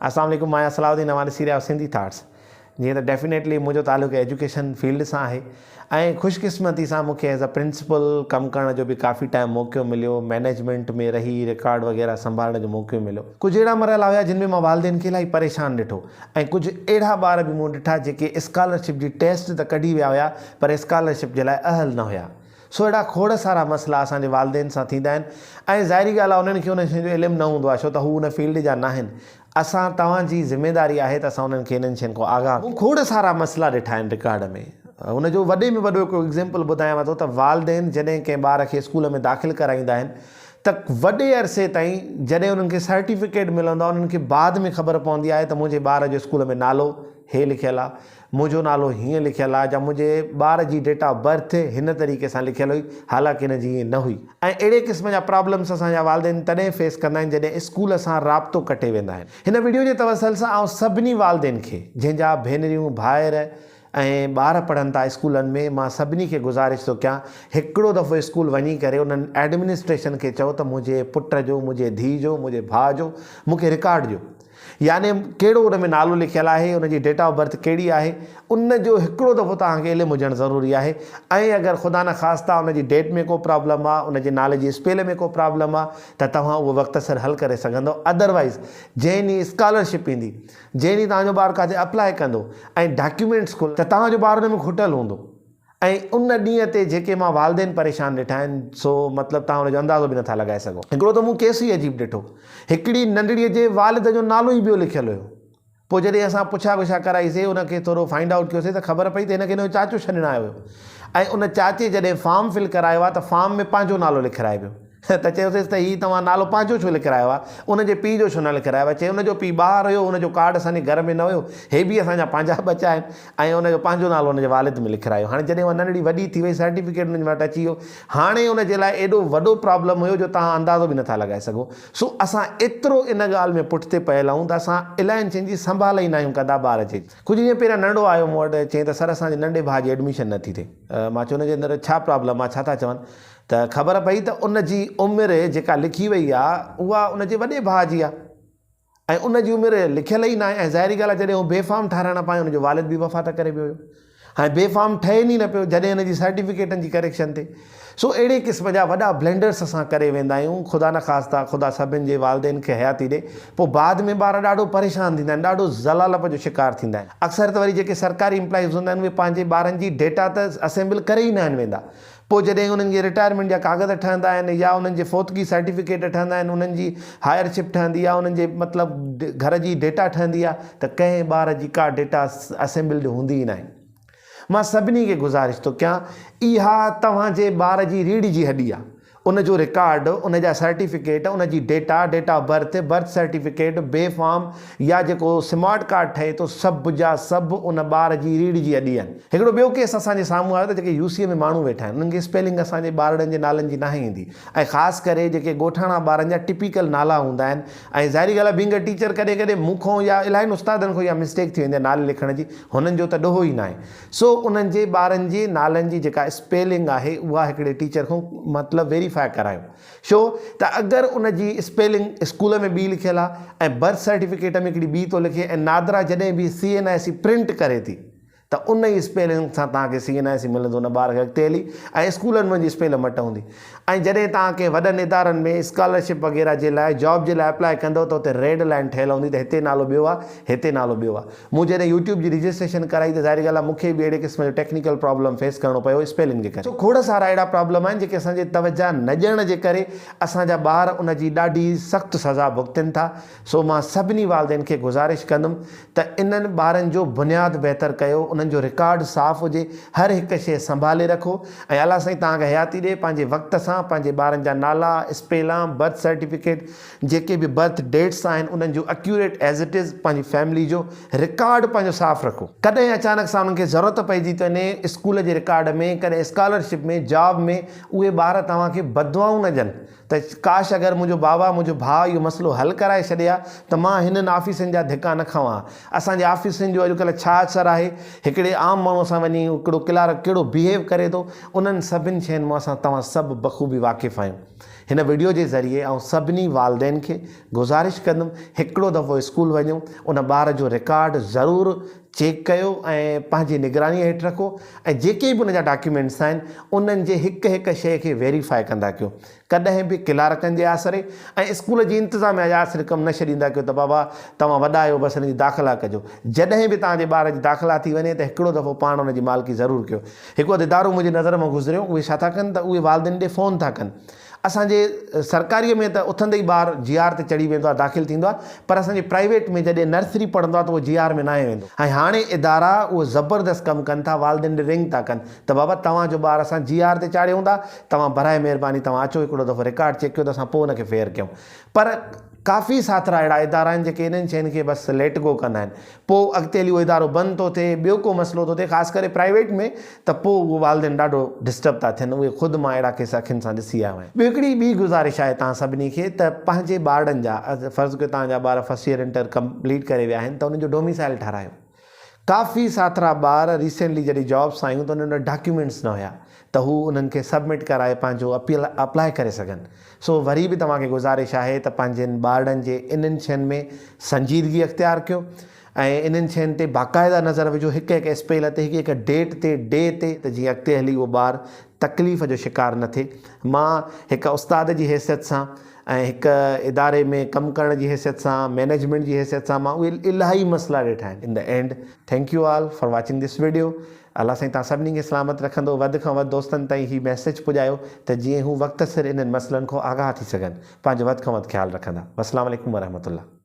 اسلام عليڪم مان آهيان صلاح الدين اوهان ڏسي رهيا آهيو سنڌي ٿاٽس جيئن ته ڊيفينيٽلي منهنجو تعلق ايجوڪيشن فيلڊ سان آهي ۽ خوش قسمتي سان مونکي ايز ا پرنسپل ڪم ڪرڻ جو به ڪافي ٽائيم موقعو مليو مئنيجمينٽ ۾ رهي رڪارڊ وغيره سنڀالڻ جو موقعو مليو ڪجهه اهڙا مرحلا هيا جن ۾ مان والدين کي الاهي پريشان ڏٺو ۽ ڪجهه اهڙا ٻار به مون ڏٺا جيڪي اسڪالرشپ جي ٽيسٽ ته ڪڍي ويا هيا پر اسڪالرشپ جي لاء اهل نه هيا سو اهڙا کوڙ سارا مسئلا اسان جي والدين سان ٿيندا آهن ۽ ظاهري ڳالهه آهي انهن کي انهن شين جو علم نه هوندو آهي ڇو ته هو ان فيلڊ جا ناهن. اسان توهان جي ذميداري آهي ته اسان انهن کي انهن شين کان آگاهه مون کوڙ سارا مسئلا ڏٺا آهن رڪارڊ ۾ ان جو وڏي ۾ وڏو هڪڙو ايگزيمپل ٻڌايان ٿو ته والدين جڏهن ڪنهن ٻار کي اسڪول ۾ داخل ڪرائيندا آهن ته وڏي عرصي تائين جڏهن انهن کي سرٽيفڪيٽ ملندو آهي انهن کي بعد ۾ خبر پوندي آهي ته منهنجي ٻار جو اسڪول ۾ نالو هي لکيل آ، منهنجو نالو هيئن لکيل آ يا منهنجي ٻار جي ڊيٽ آف برٿ هن طريقي سان لکيل هئي حالانڪه هن جي ائين نه هئي ۽ اهڙي قسم جا پرابلمس اسان جا والدين تڏهن فيس ڪندا آهن جڏهن اسڪول سان رابطو ڪٽي ويندا آهن. هن وڊيو جي توسل سان آئون سڀني والدين کي جنهن جا ڀينريون ڀائر ۽ ٻار پڙهن ٿا اسڪولن ۾ مان سڀني کي گذارش ٿو ڪيان هڪڙو دفعو اسڪول وڃي ڪري انهن ايڊمنسٽريشن کي چئو ته منهنجي پٽ جو منهنجي ڌيء جو منهنجي ڀاء جو مون کي رڪارڊ ڏيو يعني ڪهڙو ان ۾ نالو لکيل آهي، ان جي ڊيٽ آف برٿ ڪهڙي آهي، ان جو هڪڙو دفعو توهان کي علم هجڻ ضروري آهي ۽ اگر خدا نخواسته ان جي ڊيٽ ۾ ڪو پرابلم آ، ان جي نالي جي اسپيل ۾ ڪو پرابلم آ ته توهان اهو وقت سر حل ڪري سگهندؤ ادروائيز جنهن ڏينهن اسڪالرشپ ايندي، جنهن ڏينهن توهان جو ٻار ڪاٿي اپلاء ڪندو ۽ ڊاڪيومينٽس کل ته توهان جو ٻار ان ۾ کٽل هوندو. ۽ ان ڏينهن تي جيڪي مان والدين پريشان ڏٺا آهن سو مطلب توهان ان جو اندازو به نٿا لڳائي سگهو. هڪڙو ته مون ڪيس ئي عجيب ڏٺو. هڪڙي ننڍڙيء جي والد جو نالو ئي ٻيو لکيل هيو. پوء جڏهن اسان پڇا ڳڇا ڪرائي سي ان کي ٿورو فائنڊ آئوٽ ڪيوسي ته خبر پئي ته هن کي هن جو چاچو ڇڏڻ آيو هيو ۽ ان چاچي جڏهن فارم فل ڪرايو آهي ته فارم ۾ پنهنجو نالو لکرائي ويو. ته چيوسينس ته هي توهان نالو پنهنجو ڇو لکرايو آهي، ان جي پيء جو ڇو نه لکرايو آهي؟ چي ان جو پيء ٻاهر هيو، ان جو ڪارڊ اسان جي گهر ۾ نه هيو، هي به اسان جا پنهنجا ٻچا آهن ۽ ان جو پنهنجو نالو ان جي والد ۾ لکرايو. هاڻي جڏهن اها ننڍڙي وڏي ٿي وئي، سرٽيفڪيٽ ان وٽ اچي ويو، هاڻي ان جي لاء ايڏو وڏو پرابلم هيو جو توهان اندازو به نٿا لڳائي سگهو. سو اسان ايترو ان ڳالهه ۾ پٺتي پيل آهيون ته اسان الاهين شين جي سنڀال ئي ناهيون ڪندا ٻار جي. ڪجهه ڏينهن پهريان ننڍو آيو مون وٽ، چيائين ته سر اسان جي ننڍي ڀاء جي ايڊميشن نه ٿي ٿئي. مان چيو ان جي اندر ڇا پرابلم آهي، ڇا ٿا چون؟ ته خبر پئي ته ان جي عمر جيڪا لکي وئي آ اها ان جي وڏي ڀاء جي آ ۽ ان جي عمر لکيل ئي ناهي ۽ ظاهري ڳالهه آ جڏهن هو بي فارم ٺاهرائڻ پايو ان جو والد به وفات ڪري ويو هيو هاڻي بي فارم ٺهي ئي نه پيو جڏهن ان جي سرٽيفڪيٽن جي ڪريڪشن ٿي سو اهڙي قسم جا وڏا بلينڊرس اسان ڪري ويندا آهيون خدا نخواسته خدا سڀن جي والدين کي حياتي ڏي پوء بعد ۾ ٻار ڏاڍو پريشان ٿيندا آهن ڏاڍو ذلالپ جو شڪار ٿيندا آهن اڪثر ته وري جيڪي سرڪاري امپلائيز هوندا آهن اهي پنهنجي ٻارن جي ڊيٽا ته اسيمبل ڪري ئي ناهن ويندا پوء جڏهن انهن جي رٽائرمينٽ جا ڪاغذ ٺهندا آهن يا انهن جي فوتگي سرٽيفڪيٽ ٺهندا آهن انهن جي هائر شپ ٺهندي آهي انهن جي مطلب گهر جي ڊيٽا ٺهندي آهي ته ڪنهن ٻار جي ڪا ڊيٽا اسيمبلڊ هوندي ئي ناهي. مان سڀني کي گذارش ٿو ڪيان اها توهان جي ٻار جي ريڙهه جي هڏي آهي ان جو رڪارڊ، ان جا سرٽيفڪيٽ، ان جي data, date of birth, birth certificate, B form يا جيڪو سمارٽ ڪارڊ ٺهي ٿو سڀ جا سڀ ان ٻار جي ريڙهه جي هڏي آهن. هڪڙو ٻيو ڪيس اسان جي سامهون آيو ته جيڪي يو سي ۾ ماڻهو ويٺا آهن انهن کي اسپيلنگ اسان جي ٻارڙن جي نالن جي ناهي ايندي ۽ خاص ڪري جيڪي ڳوٺاڻا ٻارن جا ٽپيڪل نالا هوندا آهن ۽ ظاهري ڳالهه آهي بينگ ا ٽيچر ڪڏهن ڪڏهن مون کان يا الاهين استادن کان اها مسٽيڪ ٿي ويندي آهي نالي لکڻ جي هنن جو ته ڏوهه ئي ناهي سو انهن جي ٻارن جي نالن جي جيڪا اسپيلنگ آهي اها هڪڙي ٽيچر کان مطلب ويريفائي ڪرايو ڇو ته اگر ان جي اسپيلنگ اسڪول ۾ ٻي لکيل آ ۽ برٿ سرٽيفڪيٽ ۾ هڪڙي ٻي ٿو لکي ۽ نادرا جڏهن به سي اين آء سي پرنٽ ڪري ٿي ته ان ئي اسپيلنگ سان توهان کي سي اين آء سي ملندو ان ٻار کي اڳتي هلي ۽ اسڪولن ۾ ان جي اسپيل مٽ هوندي ۽ جڏهن توهان ڪنهن وڏن ادارن ۾ اسڪالرشپ وغيره جي لاء جاب جي لاء اپلاء ڪندو ته اتي ريڊ لائين ٺهيل هوندي ته هتي نالو ٻيو آ هتي نالو ٻيو آ مون جڏهن يوٽيوب جي رجسٽريشن ڪرائي ته ظاهري ڳالهه آهي مون کي به اهڙي قسم جو ٽيڪنيڪل پرابلم فيس ڪرڻو پيو اسپيلنگ جي ڪري. سو کوڙ سارا اهڙا پرابلم آهن جيڪي اسان جي توجه نه ڏيڻ جي ڪري اسان جا ٻار ان جي ڏاڍي سخت سزا ڀڳتين ٿا. سو مان سڀني والدين کي گذارش ڪندم ته انهن ٻارن جو بنياد بهتر ڪيو انهن جو رڪارڊ صاف هجي هر هڪ شيء سنڀالي رکو ۽ الله سائين توهان کي حياتي ڏي پنهنجي وقت سان پنهنجي ٻارن جا نالا، اسپيلان، برٿ سرٽيفڪيٽ جيڪي به برٿ ڊيٽس آهن انهن جو اڪيوريٽ ايز it از پنهنجي فيملي جو رڪارڊ پنهنجو صاف رکو. ڪڏهن اچانڪ سان انهن کي ضرورت پئجي ٿي وڃي اسڪول جي رڪارڊ ۾ ڪڏهن اسڪالرشپ ۾ جاب ۾ اهي ٻار توهان کي بددعائون نه ڏين ته ڪاش اگر منهنجو بابا منهنجو ڀاء اهو مسئلو حل ڪرائي ڇڏي ها ته مان هنن آفيسن جا ڌڪا نه کانوان ها. اسان جي آفيسن جو اڄڪلهه ڇا اثر آهي هڪڙي عام ماڻهو سان وڃي هڪڙو ڪلارڪ ڪهڙو بيهيو ڪري ٿو انهن سڀن شين مان اسان توهان سڀ بخوبي واقف آهيون. هن وڊيو جي ذريعي آئون سڀني والدين کي گذارش ڪندم هڪڙو دفعو اسڪول وڃو ان ٻار جو رڪارڊ ضرور چيڪ ڪيو ۽ پنهنجي نگراني هيٺ رکو ۽ جيڪي به ان جا ڊاڪيومينٽس آهن انهن جي هڪ هڪ شيء کي ويريفائي ڪندا ڪيو ڪڏهن به ڪلارڪن جي آسري ۽ اسڪول جي انتظاميا جي آسري ڪم نه ڇڏيندا ڪيو ته بابا توهان وڏا آهيو بس هن جي داخلا ڪجو. جڏهن به توهان جي ٻار جي داخلا ٿي وڃي ته هڪڙو دفعو پاڻ ان جي مالڪي ضرور ڪيو. هڪ اڌ ادارو منهنجي نظر مان گذريو اهي ڇا ٿا ڪن ته اهي والدين ڏي فون ٿا ڪن. اسان جي سرڪاري ۾ ته اٿندي ئي ٻار جي آر تي چڙهي ويندو آهي داخل ٿيندو آهي پر اسان جي پرائيويٽ ۾ جڏهن نرسري پڙهندو آهي ته اهو جي آر ۾ ناهي ويندو ۽ هاڻي ادارا اهو زبردست ڪم ڪن ٿا والدين ڏي رنگ ٿا ڪن ته بابا توهان جو ٻار اسان جي آر تي چاڙهيون ٿا توهان براء مهرباني توهان اچو هڪڙو دفعو رڪارڊ چيڪ ڪيو ته اسان پوء ان کي فيئر ڪيون پر ڪافي ساٿرا اهڙا ادارا آهن جيڪي انهن شين کي بس ليٽ گو ڪندا آهن پوء اڳتي هلي اهو ادارو بند ٿو ٿئي ٻيو ڪو مسئلو ٿو ٿئي خاص ڪري پرائيويٽ ۾ ته پوء اهو والدين ڏاڍو ڊسٽرب ٿا ٿين اهي خود مان اهڙا ڪيس اکين سان ڏسي آيو آهيان. ٻيو هڪڙي ٻي گذارش آهي توهان سڀني کي ته پنهنجي ٻارڙن جا فرض ڪيو توهان جا ٻار فرسٽ ييئر انٽر ڪمپليٽ ڪري ويا آهن ته انهن جو ڊوميسائل ٺهرايو ڪافي ساٿرا ٻار ريسينٽلي جڏهن جابس آيون ته انهن وٽ ڊاڪيومينٽس نه هيا ته هو انهن کي سبمٽ ڪرائي پنهنجو اپيل اپلاء ڪري سگهن سو وري به توهان کي گذارش آهي ته پنهنجن ٻارڙن جي انهن شين ۾ سنجيدگي اختيار ڪيو ۽ انهن شين تي باقاعده نظر وجهو هڪ هڪ اسپيل تي هڪ هڪ ڊيٽ تي ڊي تي ته جيئن اڳتي هلي اهو ٻار تڪليف جو شڪار نه ٿئي مان هڪ استاد جي حيثيت سان ۽ هڪ اداري ۾ ڪم ڪرڻ جي حيثيت سان مئنيجمينٽ جي حيثيت سان مان اهي الاهي مسئلا ڏٺا آهن in the end thank you all for watching this video الله سائين توهان سڀني کي سلامت رکندو وڌ کان وڌ دوستن تائين هي ميسيج پڄايو ته جيئن هو وقت سر انهن مسئلن کان آگاهه ٿي سگهن پنهنجو وڌ کان وڌ خيال رکندا والسلام عليڪم ورحمة الله.